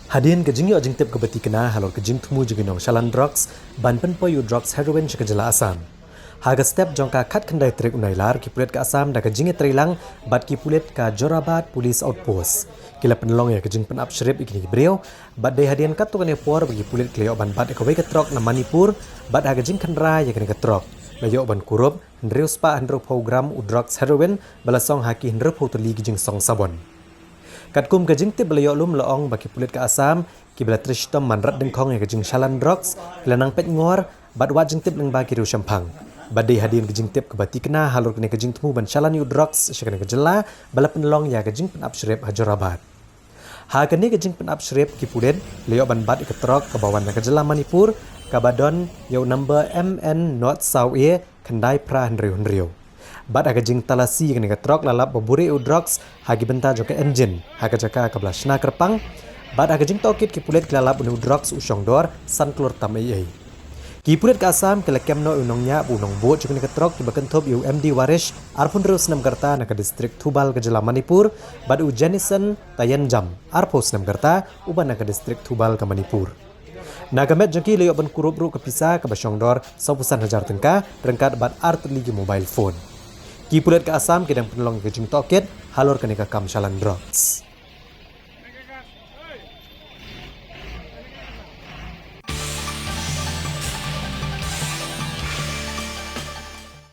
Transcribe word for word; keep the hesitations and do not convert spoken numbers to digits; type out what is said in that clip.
Hadien ka jingïoh jingtip kaba tikna halor ka jingthmu jong ki nongshalan drugs ban pynpoi ïa u drugs heroin sha ka jylla Assam, ha ka step jong ka khatkhyndai tarik u Nailar, ki pulit ka Assam da ka jingïatreilang bad ki pulit ka Jorabat Police Outpost ki la pynlong ïa ka jingpynap shrip ïa kine ki briew. Bad dei hadien katto katne por ba ki pulit ki la ïoh ban bat ïa kawei ka trok na Manipur, bad ha ka jingkhynra ïa kane ka trok la ïoh ban kurup hynriew spah hynriewphew gram u drugs heroin ba la song ha ki hynriewphew tylli ki jingsong sabon. Katkum ka jingtip ba la ïoh lum, la ong ba ki pulit ka Assam kiba la trei shitom man rat dyngkhong ïa ka jingshalan drugs ki la nang peit ngor bad wad jingtip lyngba ki riewshemphang. Bad dei hadien ka jingtip kaba tikna halor kane ka jingthmu ban shalan ïa u drugs sha kane ka jylla ba la pynlong ïa ka jingpynap shrip ha Jorabat. Ha kane ka jingpynap shrip, ki pulit la ïoh ban bat ïa ka trok kaba wan na ka jylla Manipur, kaba don ïa u number M N not saw A khyndai phra hynriew hynriew. Bad ha ka jingtalasi ïa kane ka trok, la lap ba buhrieh ïa u drugs ha ki bynta jong ka engine, ha ka jaka kaba la shna kyrpang. Bad ha ka jingtohkit, ki pulit ki la lap une u drugs u shongdor san klur tam eiei. Ki pulit ka Assam ki la kem noh ïa u nongñiah bad u nongbud jong kane ka trok, kiba kynthup ïa u M D Warish, arphew hynriew snem ka rta, na ka distrik Thoubal ka jylla Manipur, bad u Jenison Tayenjam, arphew snem ka rta, uba na ka distrik Thoubal ka Manipur. Na ka met jong ki, la ïoh ban kurup ruh ka pisa kaba shongdor sawphew san hajar tyngka, ryngkat bad ar tylli ki mobile phone. Ki pulit ka Assam ki dang pynlong ïa ka jingtohkit halor kane ka kam shalan drugs.